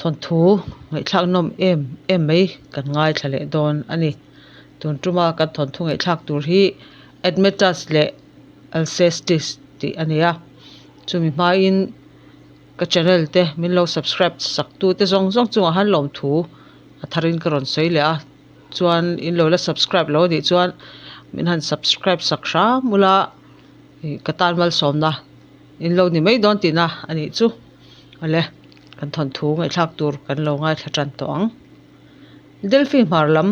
Thawnthu ngaihthlak nawm em em mai kan ngaithla leh dawn a ni. Tun tuma kan thawnthu ngaihthlak tur hi Admetus leh Alcestis tih a ni a. Chumi hmain ka channel te min lo subscribe sak tu te zawng zawng chungah han lawmthu a tharin ka rawn sawi leh a. Chuan in lo la subscribe lo a nih chuan min han subscribe sak hram ula ih ka tan malsawmna in lo ni mai dawn tihna a nih chu. Awle kan thawnthu ngaihthlak tur kan lo ngaithla tan tawh ang. Delphi hmar lam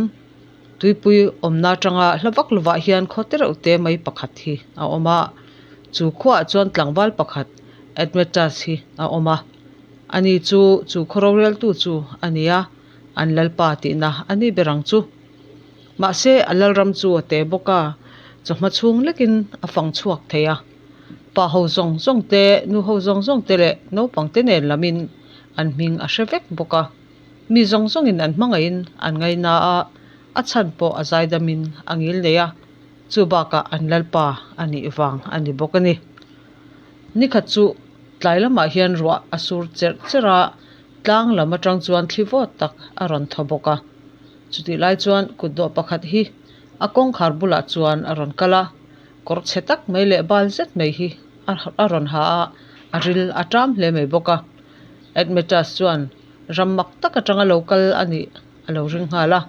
tuipui awmna atanga hla vak lovah hian khaw te reuh te mai pakhat hi a awm a, chu khuaah chuan tlangval pakhat Admetus hi a awm a, ani chu chu khaw roreltu chu a ni a, an lalpa tihna a ni ber ang chu. Mahse a lalram chu a te bawk a, chawhma chhung lekin a fang chhuak thei a. Pa ho zawng zawng te, nu ho zawng zawng te leh naupang te nen lamin an hming a hre vek bawk a. Mi zawng zawngin an hmangaihin an ngaina a, a chhan pawh a zaidamin a ngil nei a, chu bakah an lalpa a nih vang a ni bawk a ni. Nikhat chu tlai lamah hian ruah a sur cherh cherh a, tlang lam atang chuan thli vawt tak a rawn thaw bawk a. Chutih lai chuan kutdawh pakhat hi a kawngkhar bulah chuan a rawn kal a, kawr chhe tak mai leh bal zet mai hi a rawn ha a, a ril a ṭam hle mai bawk a. Admetus chuan ram mak tak atanga lo kal a nih a lo ring nghal a,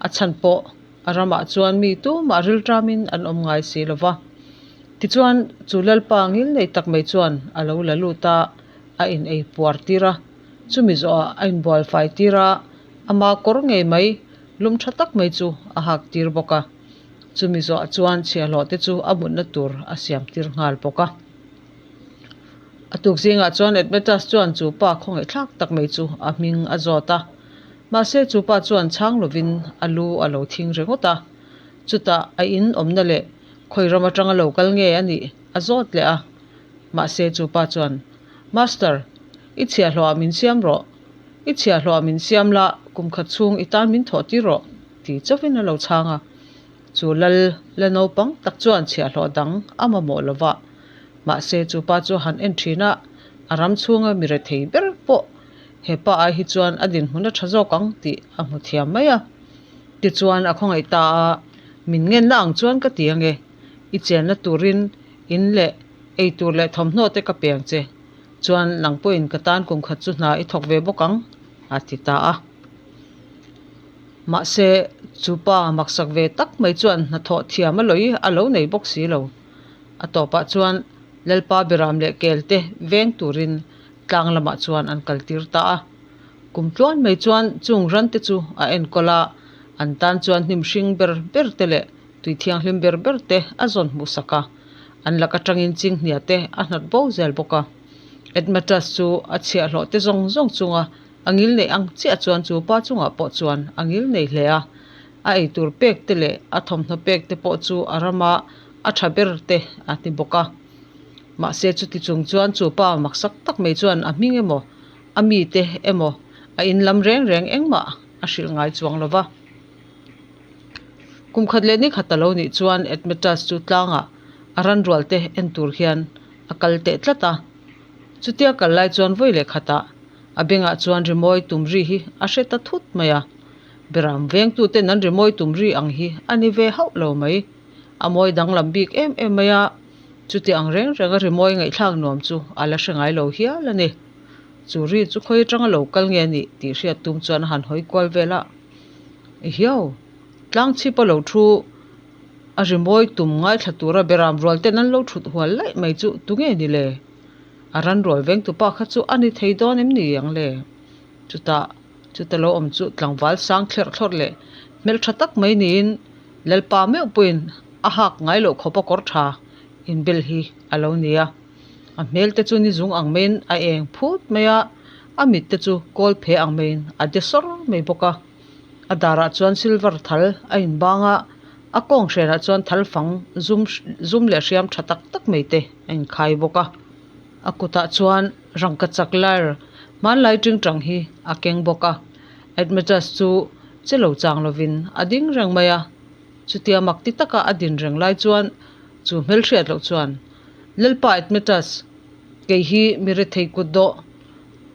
a chhan pawh a ramah chuan mi tumah ril ṭamin an awm ngai si lo va. Tichuan chu Lalpa ngil nei tak mai chuan a lo la lut a, a in ei puar tir a, chumi zawhah a inbual fai tir a, ama kawr ngei mai lum ṭha tak mai chu a hak tir bawk a. Chumi zawhah chuan chhiahhlawh te chu a mutna tur a siam tir nghal bawk a. A tuk zingah chuan Admetus chuan chu pa khawngaihthlak tak mai chu a hming a zawt a. Mahse chu pa chuan chhang lovin a lu a lo thing ringawt a. Chutah a in awmna leh khawi ram atanga lo kal nge a nih a zawt leh a. Mahse chu pa chuan, Master, i chhiahhlawhah min siam rawh. I chhiahhlawhah min siam la, kum khat chhung i tan min thawh tir rawh, ti chauhin a lo chhang a. Chu lal la naupang tak chuan chhiahhlawh dang a mamawh lova. Mahse chu pa chu han en thin a, a ram chhunga mi rethei ber pawh he pa ai hi chuan a dinhmun a tha zawk ang tih a hmu thiam mai a. Tichuan a khawngaih ta a, Min ngenna ang chuan ka ti ange, i chenna turin in leh ei tur leh thawmhnaw te ka pe ang che, chuan nang pawhin ka tan kum khat chu hna i thawk ve bawk ang, a ti ta a. Mahse chu pa maksak ve tak mai chuan hnathawh thiam a lawi a lo nei bawk si lo. A tawpah chuan Lalpa Biram leh Kelte veng turin tlang lamah chuan an kaltir ta a. Kum tluan mai chuan chung rante chu a enkawl a, an tan chuan hnim hring ber ber te leh tui thianghlim ber ber te a zawn hmuhsak a. An lak atangin chinghnia te a hnawt bo zel bawk a. Admetus chu a chhiahhlawh te zawng zawng chunga a ngil neih ang chiah chuan chu pa chungah pawh chuan a ngil nei hle a. A eitur pek te leh a thawmhnaw pek te pawh chu a rama a tha ber te a ti bawk a. Mahse chuti chung chuan chu pa maksak tak mai chuan a hming emaw, a mite emaw, a in lam reng reng engmah a hrilh ngai chuang lo va. Kum khat leh ni khat a lo nih chuan Admetus chu tlangah a ranrual te en tur hian a kal teh tlat a. Chutia kal lai chuan vawi leh khatah a bengah chuan rimawi tum ri hi a hre ta thut mai a. Beram vengtuten an rimawi tum ri ang hi a ni ve hauh lo mai. A mawi danglam bik em em mai a, chuti ang reng reng a rimawi ngaihthlak nuam chu a la hre ngai lo hial a ni. Chu ri chu khawi atanga lo kal nge a nih tih hriat tum chuan a han hawi kual vel a. Ehiau, tlang chhip a lo thu a rimawi tum ngaithla tura beram rual ten an lo thut hual laih mai chu tunge ni le? A ran rual vengtupa kha chu a ni thei dawn em ni ang le? Chutah, chuta lo awm chu tlangval sang thlerh thlawrh leh hmeltha tak mai niin Lalpa meuh pawhin a hak ngai loh khawp a kawr tha inbel hi a lo ni a. A hmel te chu ni zung ang maiin a eng phut mai a, a mit te chu kawl phe ang maiin a de sawr mai bawk a. A darah chuan silver thal a inbang a, a kawng hrenah chuan thal fang zum zum leh hriam tha tak tak mai te a inkhai bawk a. A kutah chuan rangkachak lar hmanlai tingtang hi a keng bawk a. Admetus chu che lo chang lovin a ding reng mai a, chutia mak ti taka a din reng lai chuan chu hmelhriat loh chuan, Lalpa Admetus, kei hi mi rethei kut dawh.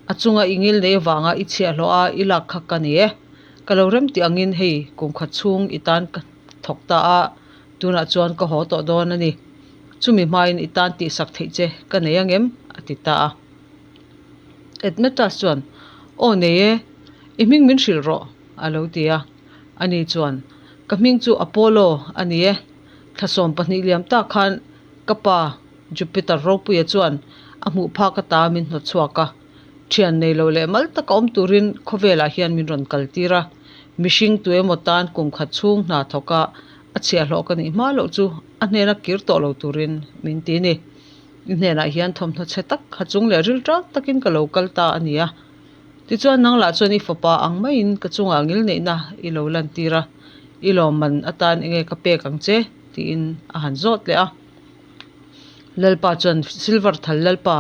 A chunga i ngil nei avanga i chhiahhlawh a i lak kha ka ni e. Ka lo rem tih angin hei kum khat chhung i tan ka thawk ta a, tunah chuan ka haw tawh dawn a ni. Chumi hmain i tan tihsak theih che ka nei angem? a ti ta a. Admetus chuan, Aw nei e, i hming min hrilh rawh, a lo ti a. Ani chuan, Ka hming chu Apollo a ni e. Thla 12 liam tak khan ka pa Jupiter ropuia chuan a hmuh phak ata min hnawt chhuak a. Thian nei lo leh mal taka awm turin khawvelah hian min rawn kal tir a. Mihring tu emaw tan kum khat chhung hna thawk a a chhiahhlawh ka nih hma loh chu a hnena kir tawh lo turin min ti ni. I hnenah hian thawmhnaw chhe tak ha chung leh ril ṭang takin ka lo kal ta a ni a. Tichuan nang lah chuan i fapa ang maiin ka chungah ngilneihna i lo lantir a, i lawmman atan enge ka pek ang che? tiin a han zawt leh a. Lalpa chuan Silver thal Lalpa,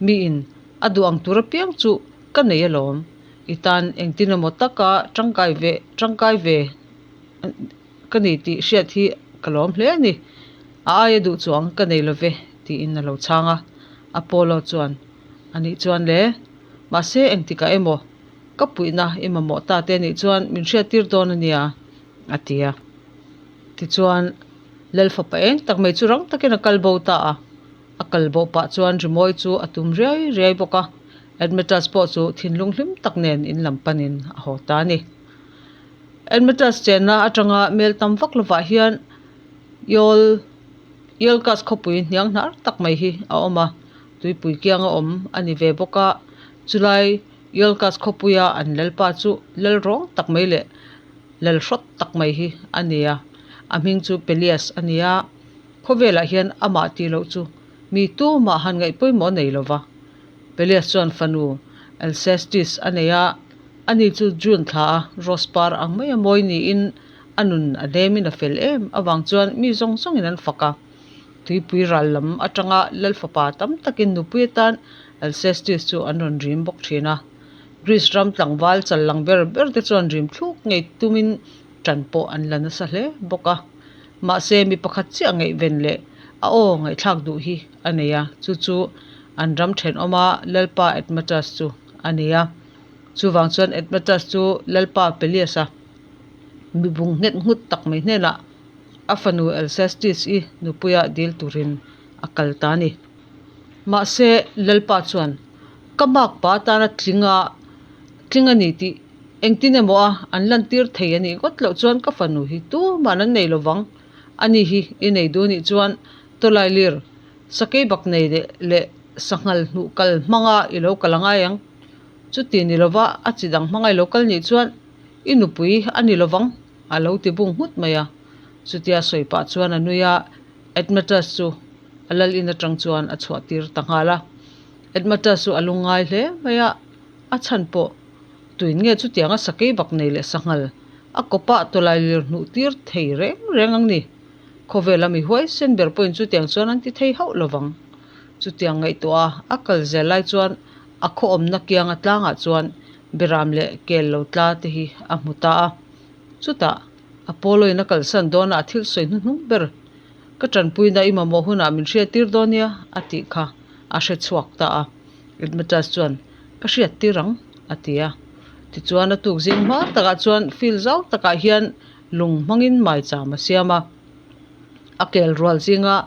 miin a duh ang tur apiang chu ka nei alawm, i tan engtin emaw taka tangkai ve tangkai ve ka ni tih hriat hi ka lawm hle a ni. A aia duh chuang ka nei lo ve, tiin a lo chhang a. Apollo chuan, A nih chuan le, mahse engtikah emaw ka puihna i mamawh ta te nih chuan min hriattir dawn a nia, a ti a. Tichuan, Lal fapa eng tak mai chu rang takin a kal bo ta a. A kal bo pah chuan rimawi chu a tum riai riai bawk a. Admetus pawh chu thinlung hlim tak nen in lam panin a haw ta a ni. Admetus chenna atanga mel tam vak lovah hian Iol Iolcus khawpui hniang hnar tak mai hi a awm a, tuipui kianga awm a ni ve bawk a. Chulai Iolcus khawpuia an lalpa chu lal rawng tak mai leh lal hrawt tak mai hi a ni a, a hming chu Pelias a ni a. Khawvelah hian amah tih loh chu mi tumah han ngaih pawimawh a nei lo va. Pelias chuan fanu Alcestis a nei a, ani chu June thla a rose par ang mai a mawi niin a nun a hnemin a fel em avang chuan mi zawng zawngin an fak a. Tuipui ral lam atanga lal fapa tam takin nupui atan Alcestis chu an rawn rim bawk thin a. Greece ram tlangval chal lang ber ber te chuan rim thluk ngei tumin ṭan pawh an la nasa hle bawk a. Mahse, mi pakhat chiah ngaihven leh a aw ngaihthlak duh hi a nei a, chu chu an ram ṭhenawma Lalpa Admetus chu a ni a. Chuvang chuan Admetus chu Lalpa Pelias-a mibung nghet nghut tak mai hnenah a fanu Alcestis-i nupuia dil turin a kal ta a ni. Mahse, Lalpa chuan, Ka makpa atana tling a tling a ni tih Engtin emaw a an lantir thei a nih ngawt loh chuan ka fanu hi tuman an nei lovang. Ani hi i nei duh nih chuan tawlailir sakei bak nei leh leh sanghal hnuh kal hmanga i lo kal angai ang. Chuti ni lova a chi dang hmanga i lo kal nih chuan i nupui a ni lovang a lo ti bung nghut mai a. Chutia sawi pah chuan a nui a, Admetus chu a lal in atang chuan a chhuah tir ta nghal a. Admetus chu a lungngai hle mai a, a chhan pawh Tuin nge chutianga sakei bak nei leh sanghal a kawpah tawlai lir hnuh tir thei reng reng ang ni? Khawvela mi huaisen ber pawhin chutiang chuan an ti thei hauh lovang. Chutiang ngaihtuah a a kal zel lai chuan a khaw awmna kianga tlangah chuan beram leh kel lo tla te hi a hmu ta a. Chutah Apollo-in a kalsan dawna a thil sawi hnuhnung ber ka tanpuina i mamawh hunah min hriattir dawn nia a tih kha a hre chhuak ta a. Admetus chuan Ka hriat tir ang, a ti a. Tichuan a tuk zing hma takah chuan field zau takah hian lung hmangin maicham a siam a. A kel rual zinga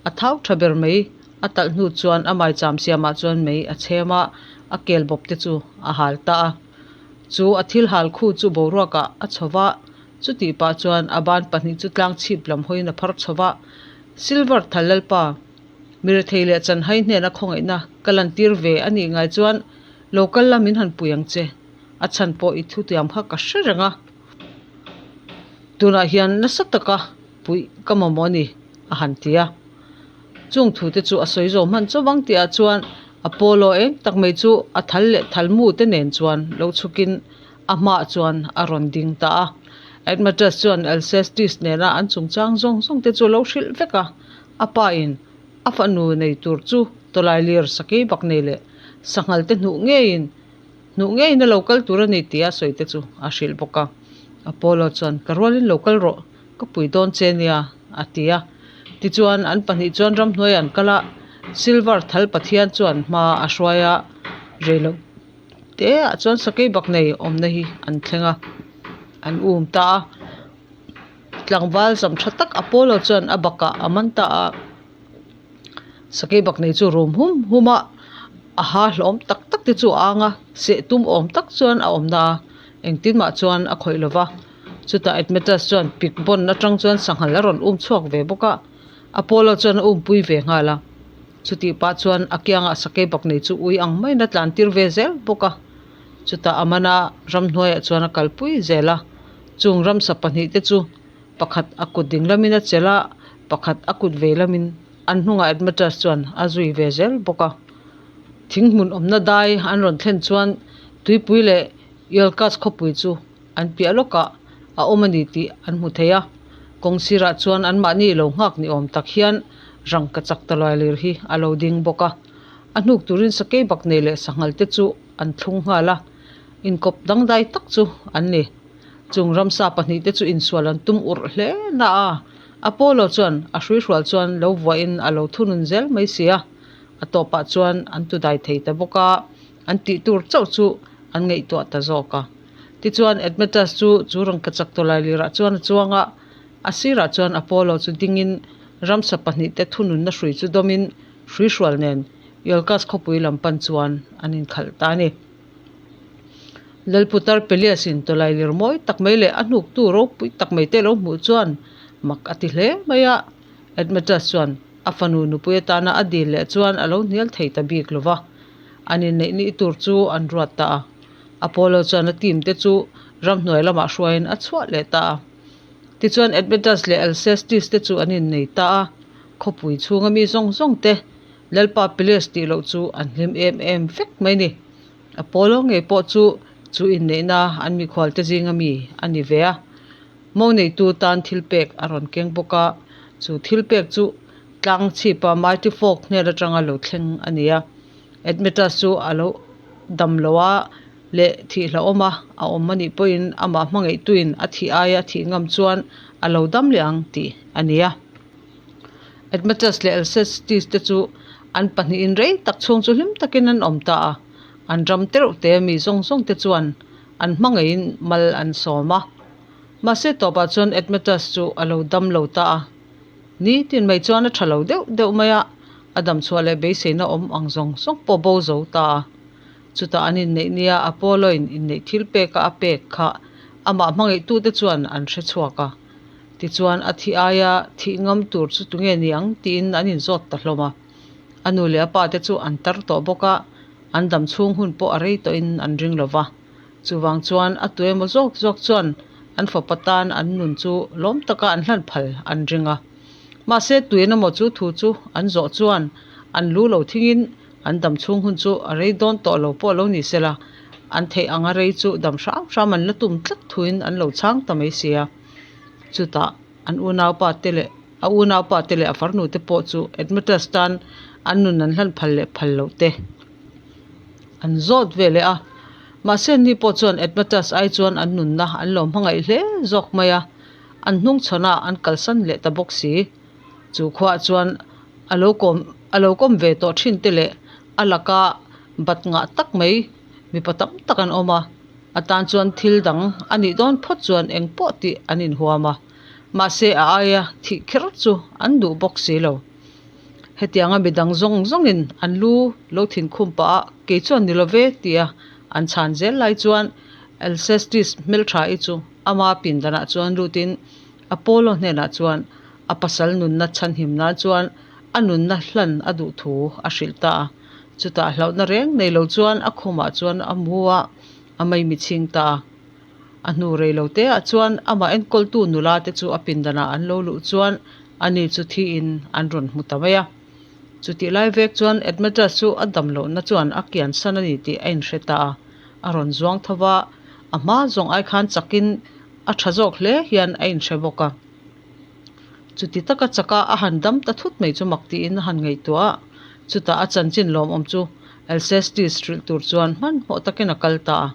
a thau tha ber mai a talh hnu chuan a maicham siamah chuan mei a chhem a, a kel bawp te chu a hal ta a. Chu a thil hal khu chu boruakah a chho va, chutih pah chuan a ban pahnih chu tlang chhip lam hawiin a phar chho va, Silver thal lalpa, Mi rethei leh chanhai hnena khawngaihna ka lantir ve a nih ngai chuan lo kal la min han pui ang che. A chhan pawh i thutiam kha ka hre reng a. Tunah hian nasa taka puih ka mamawh a ni, a han ti a. Chung thute chu a sawi zawh hman chawp ang tihah chuan Apollo eng tak mai chu a thal leh thal mu te nen chuan lo chhukin a hmaah chuan a rawn ding ta a. Admetus chuan Alcestis nena an chungchang zawng zawng te chu a lo hrilh vek a. A pa in a fanu nei tur chu tawlailir sakei bak nei leh sanghal te hnuh ngeiin hnuh ngeiin a lo kal tur a ni tia sawi te chu a hrilh bawk a. Apollo chuan ka rualin lo kal rawh, ka pui dawn che nia a ti a. Tichuan an pahnih chuan ramhnuaiah an kal a, Silver thal pathian chuan hma a hruai a, rei lo. te ah chuan sakei baknei awmna hi an thleng a an um ta a tlangval zam tha tak Apollo chuan a bakah a man ta a sakei baknei chu rum hum hum a a ha hlawm tak tak te chu a ang a seh tum awm tak chuan a awm na a engtin mah chuan a khawih lo va chutah Admetus chuan pik bawn atang chuan sanghal a rawn um chhuak ve bawk a Apollo chuan a umpui ve nghal a. Chutih pah chuan a kiangah sakei baknei chu ui ang maiin a tlan tir ve zel bawk a. Chutah a mana ramhnuaiah chuan a kalpui zel a. Chung ramsa pahnihte chu pakhat a kut ding lamin a chelh a, pakhat a kut vei lamin an hnungah Admetus chuan a zui ve zel bawk a. Thing hmun awmna dai an rawn thlen chuan tuipui leh Iolcus khawpui chu an piah lawkah a awm a ni tih an hmu thei a, kawng sirah chuan anmahni lo nghak ni awm tak hian rangka chak ta luai lir hi a lo ding bawk a. A hnuk turin sakei bak nei leh sanghal te chu an thlung nghal a, inkawp dangdai tak chu an ni. Chung ramsa pahnih te chu insual an tum urh hle na a, Apollo chuan a hruihrual chuan lo vuahin a lo thunun zel mai si a, a tawpah chuan an tudai thei ta bawk a, an tih tur chauh chu an ngaihtuah ta zawk a. Tichuan, Admetus chu chu rangkachak tawlailirah chuan a chuang a, a sirah chuan Apollo chu dingin ramsa pahnihte thununna hrui chu dawmin hruihrual nen Iolcus khawpui lam pan chuan an inkhalh ta a ni. Lalputar Pelias-in tawlailir mawi tak mai leh a hnuktu ropui tak mai te lo hmuh chuan mak a ti hle mai a, Admetus chuan a fanu nupui atana a dil leh chuan a lo hnial thei ta bik lo va, an inneih ni tur chu an ruat ta a. Apollo chuan a team te chu ramhnuai lamah hruaiin a chhuah leh ta a. Tichuan Admetus leh Alcestis te chu an innei ta a, khawpui chhunga mi zawng zawng te Lalpa Peleus tih loh chu an hlim em em vek mai ni. Apollo ngei pawh chu chu inneihna an mikhual te zinga mi a ni ve a. Mo neitu tan thil pek a rawn keng bawk a, chu thil pek chu tlang chhipa Mighty Folk hnen atanga lo thleng a ni a. Admetus chu a lo dam lo a leh thih hlauhawm a, a awm a nih pawhin amah hmangaihtuin a thih aia a thih ngam chuan a lo dam leh ang tih a ni a. Admetus leh Alcestis te chu an pahnihin rei tak chhung chu hlim takin an awm ta a, an ram tereuh te mi zawng zawng te chuan an hmangaihin mal an sawm a. Mahse tawpah chuan Admetus chu a lo dam lo ta a. Nitin mai chuan a tha lo deuh deuh mai a, a dam chhuah leh beiseina awm ang zawng zawng pawh bo zo ta a. Chutah an inneih nia Apollo-in inneih thil peka a pek kha amah hmangaihtute chuan an hre chhuak a. Tichuan a thih aia thih ngam tur chu tunge ni ang tiin an inzawt ta hlawm a. A nu leh a pa te chu an tar tawh bawk a, an dam chhung hun pawh a rei tawhin an ring lo va. Chuvang chuan a tu emaw zawk zawk chuan an fapa tan an nun chu lawm taka an hlan phal an ring a. Mahse tuin emaw chu thu chu an zawh chuan an lu lo thingin an dam chhung hun chu a rei dawn tawh lo pawh lo ni sela, an theih anga rei chu dam hram hram an la tum tlat thuin an lo chhang ta mai si a. Chutah an unaupa te leh a unaupa te leh a farnu te pawh chu Admetus tan an nun an hlan phal leh phal loh te an zawt ve leh a. Mahse ni pawh chuan Admetus ai chuan an nunna an lo hmangaih hle zawk mai a, an hnung chhawn a an kalsan leh ta bawk si. Chu khuaah chuan a lo kawm a lo kawm ve tawh thin te leh a laka bat ngah tak mai mipa tam tak an awm a, a tan chuan thil dang a nih dawn phawt chuan eng pawh tih an inhuam a, mahse a aia thih kher chu an duh bawk si lo. Hetianga midang zawng zawngin an lu lo thin khum pah a, kei chuan ni lo ve tia an chhan zel lai chuan Alcestis hmeltha-i chu ama pindanah chuan lutin Apollo hnenah chuan a pasal nunna chhanhim nan chuan a nunna hlan a duh thu a hrilh ta a. Chutah hlauhna reng nei lo chuan a khumah chuan a mu a, a maimichhing ta a. A hnu rei lo te ah chuan amah enkawltu nula te chu a pindanah an lo luh chuan ani chu thiin an rawn hmu ta mai a. Chutih lai vek chuan Admetus chu a dam lohna chuan a kian san a ni tih a inhre ta a, a rawn zuang tho va, a hma zawng ai khan chakin a tha zawk hle hian a inhre bawk a. Chuti taka chaka a han dam ta thut mai chu mak tiin a han ngaihtuah a, chutah a chanchin lawmawm chu Alcestis hrilh tur chuan hmanhmawh takin a kal ta a.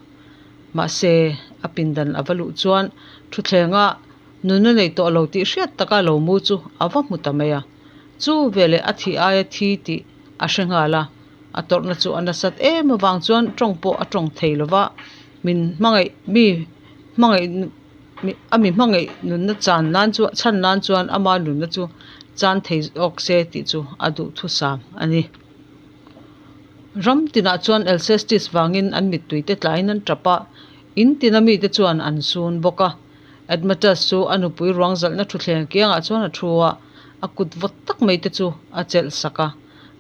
Mahse, a pindan a va luh chuan thuthlenga nunna nei tawh lo tih hriat taka lo mu chu a va hmu ta mai a. Chu veleh a thih aia thi tih a hre nghal a. A tawrhna chu a nasat em avang chuan tawng pawh a tawng thei lo va, min hmangaih mi hmangaih a mi hmangaih nunna chan nan chuan chhan nan chuan ama nunna chu chan thei zawk se tih chu a duhthusam a ni. Ram tinah chuan Alcestis vangin an mittui te tlaiin an tap a, in tina mite chuan an sun bawk a. Admetus chu a nupui ruang zalhna thutthleng kiangah chuan a thu a, a kut vawt tak mai te chu a chelh sak a.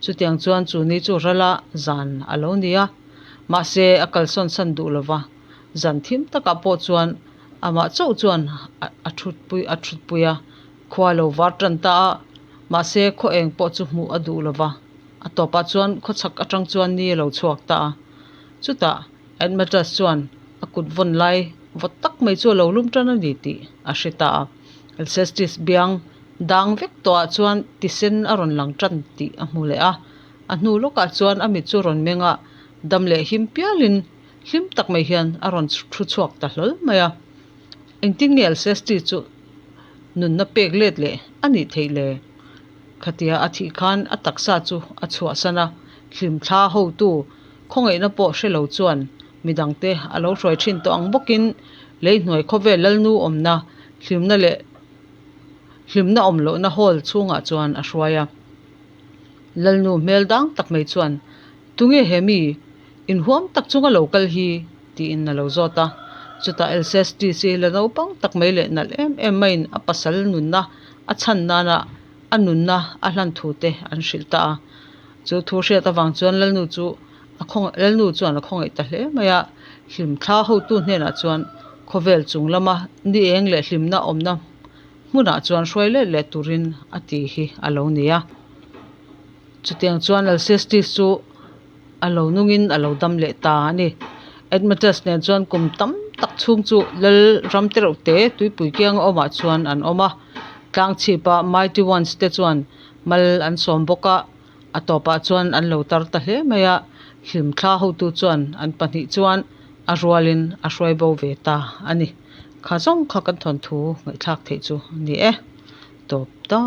Chutiang chuan chu ni chu rala zan a lo ni a, mahse a kalsawn san duh lo va, zan thim takah pawh chuan amah chauh chuan a thutpui a thutpui a, khua a lo var tan ta a, mahse khaw eng pawh chu hmuh a duh lo va, a tawpah chuan khawchhak atang chuan ni a lo chhuak ta a. Chutah Admetus chuan a kut vawn lai vawt tak mai chu a lo lum tan a ni tih a hre ta a. Alcestis biang dang vek tawhah chuan tisen a rawn lang tan tih a hmu leh a. A hnu lawkah chuan a mit chu rawn meng a, dam leh him pialin hlim tak mai hian a rawn thu chhuak ta hlawl mai a. Engtin nge Alcestis chu nunna pek let leh a nih theih le? Khatia a thih khan a taksa chu a chhuahsan a, hlimthla hotu Khawngaihna pawh hre lo chuan midangte a lo hruai thin tawh ang bawkin lei hnuai khawvel lalnu awmna hlimna leh hlimna awm lohna hall chhungah chuan a hruai a. Lalnu hmel dang tak mai chuan, Tunge he mi inhuam tak chunga lo kal hi? tiin a lo zawt a. Chutah Alcestis hi la naupang tak mai leh nalh em em maiin a pasal nunna a chhan nana a nunna a hlan thu te an hrilh ta a. Chu thu hriat avang chuan Lalnu chu a khawngaih Lalnu chuan a khawngaih ta hle mai a, hlimthla hotu hnenah chuan khawvel chung lama ni eng leh hlimna awmna hmunah chuan hruai let leh turin a ti hi a lo ni a. Chutiang chuan Alcestis chu a lo nungin a lo dam leh ta a ni. Admetus nen chuan kum tam tak chhung chu Lal ram te reuh te tuipui kianga awmah chuan an awm a, tlangchhipa Mighty Ones te chuan Mal an sawm bawk a, a tawpah chuan an lo tar ta hle mai a, hlimthla hotu chuan an pahnih chuan a rualin a hruai bo ve ta a ni. Kha zawng kha kan thawnthu ngaihthlak theih chu a ni e. Tawp ta.